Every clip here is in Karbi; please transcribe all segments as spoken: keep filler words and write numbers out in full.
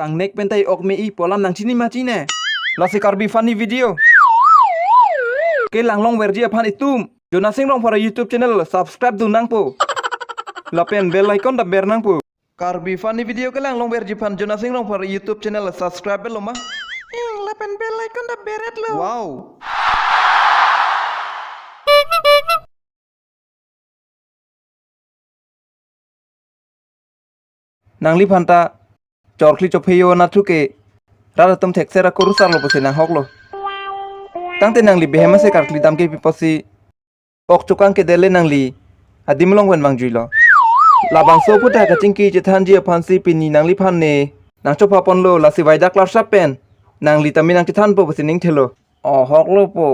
Kangnek pen ta e-ok me-i pu alam nangchini ma chine? Lasi Karbi Funny Video kelang longverji aphan itum Jonas Sing Rongphar YouTube channel subscribe dun nangpo. Lapen bell icon ta ber nangpo. Karbi Funny Video kelang longverji aphan Jonas Sing Rongphar YouTube channel subscribe lo ma? Ing, lapen bell icon ta beret lo. Wow. Nangliphan ta chorkhli chopheyo na thuke rat atum thekser akurusar lo pusi nanghok lo. Tangte nangli behem ase karkli dam ke pi pusi ok chokang kedet le nangli adim along pen vangjui lo. Labangso aphuthak kachingki chethanji aphansi pini nangliphan ne nangchopha ponlo, lasi vaidak klarsap pen nangli tame nangchethanpo pusi ning thelo. Ahok lo po,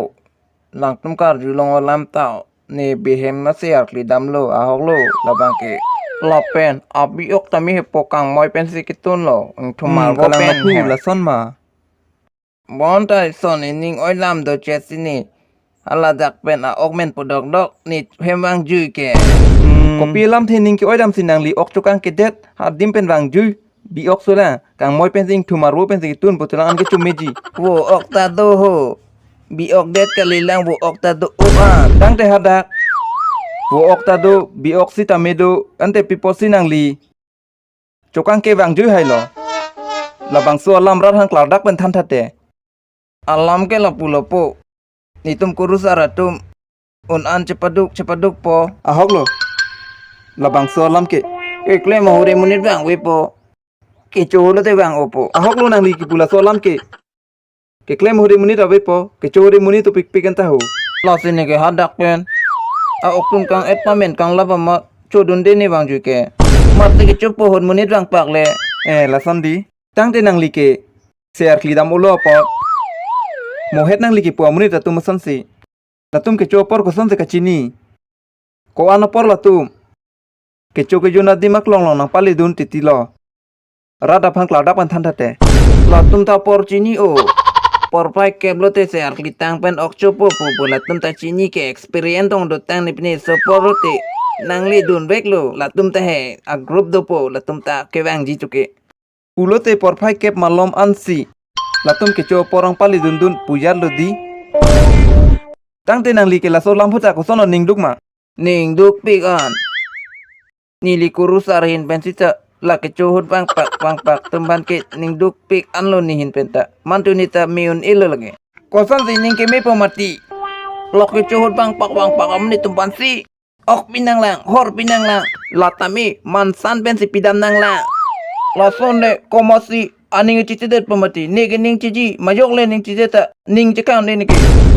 nangtum karjulong alam ta ne behem ase karkli damlo, ahok lo labang ke. Lapen abi ok tame hepo, kangmoi pensi ketun lo, ingthumar. Hmm, bo kalang pen aphu hem lason ma? Bonta ison ining oi lam do chet sini. Hala dak pen a-ok men podok dok ne hem vangjui ke. Hmm. Kopi alamthe ning ke-oi damsi nangli ok chokang kedet adim pen vangjui? Bi-ok sola, kangmoi pensi ingthumar vo pensi ketun pu tulang an kecho meji. Vo ok ta do ho. Bi-ok det kalilang, vo ok ta do o a. Tangte hadak vo ok ta do, bi-ok sitame do, ante pi pusi nangli chokang ke vangjui hai lo? Labangso alam rat aphan klardak pen than thate. Alam ke lapu lapu. Netum kurusar atum un-an chepaduk chepaduk po. Ahok lo labangso alam ke. Keklem ahut emonit vangve po. Kecho lote vang-o po. Ahok lo nangli kipu laso alam ke. Keklem ahut emonit ave po, kecho ahut emonit tu pikpik anta ho. Lasi ne ke hadak pen a-ok tun kang-et pamen kanglap amat chodunde ne vangjui ke. Mate kechopo ahut monit vangpak le. Eh, lason di. Tangte nangli ke se karkli dam-olo apot, mohet nangli kipu amonit atum asonsi. Latum kecho apor kosonsi kachini? Ko-an apor latum? Kecho kejun adim aklong along nangpaledun titi lo. Rat aphan klardak pen than thate. Latum ta apor chini-o. Porphai kep lote se karkli tang pen ok chopo po pu latum ta chini ke, experience tong dotang ne pine so apor lote nangledun vek lo. Latum ta he a-group dopo, latum ta kevangji chuke. Pulote porphai kep malom ansi latum kecho apor nangpaledundun pu jat lo di. Tangte nangli ke laso alam aphuthak koson lo, ning duk ma? Ning dukpik an. Neli kurusar ahin pen sita la kecho ahut vangpak vangpak atum aphan ke ning dukpik an lo ne ahin pen ta. Mantu ne ta me un-e lo lake. Kosonsi ning keme po mati? La kecho ahut vangpak vangpak amonit atum aphansi ok pi nanglang, hor pi nanglang. La tame mansan pensi pidam nanglang. Lason le komatsi aning chichidet po mati? Ne ke ning chiji, majok le ning chidet ta ning chekang de ne ke.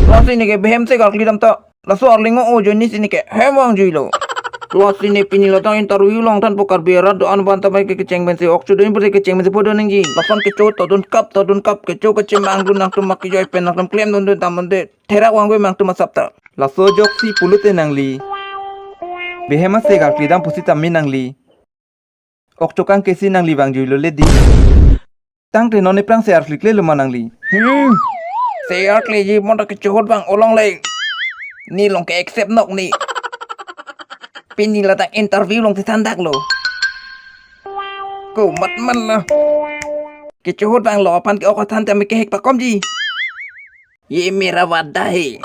Lasi ne ke behem se karkli dam ta laso arling o-o ajoine si ne ke hem vangjui lo. Lasi ne pini latang interview long thanpo, Karbi arat do-an aphan ta bai ke kecheng pensi ok chodun pute kecheng pensi phodo nangji. Lason kecho todun kap, todun kap, kecho kachemangdun, nangtum ma kejoi pen nangtum klemdunde damdunde. Therak vangve nangtum asap ta. Laso ajoksi pulote nangli behem ase karkli dam pusitame nangli ok chokang kesi nangli vangjui lo le di. Tangte non aphrang se karkli kle lo ma nangli? Hmm. Se karkliji bonta kecho ahut vang-o longle. Ne along ke accept nok ne. Pini latang interview along si thandak lo. Komat man lo. Kecho ahut vanglo aphan ke ok athan tame kehek pakomji. Ye mera wada hai.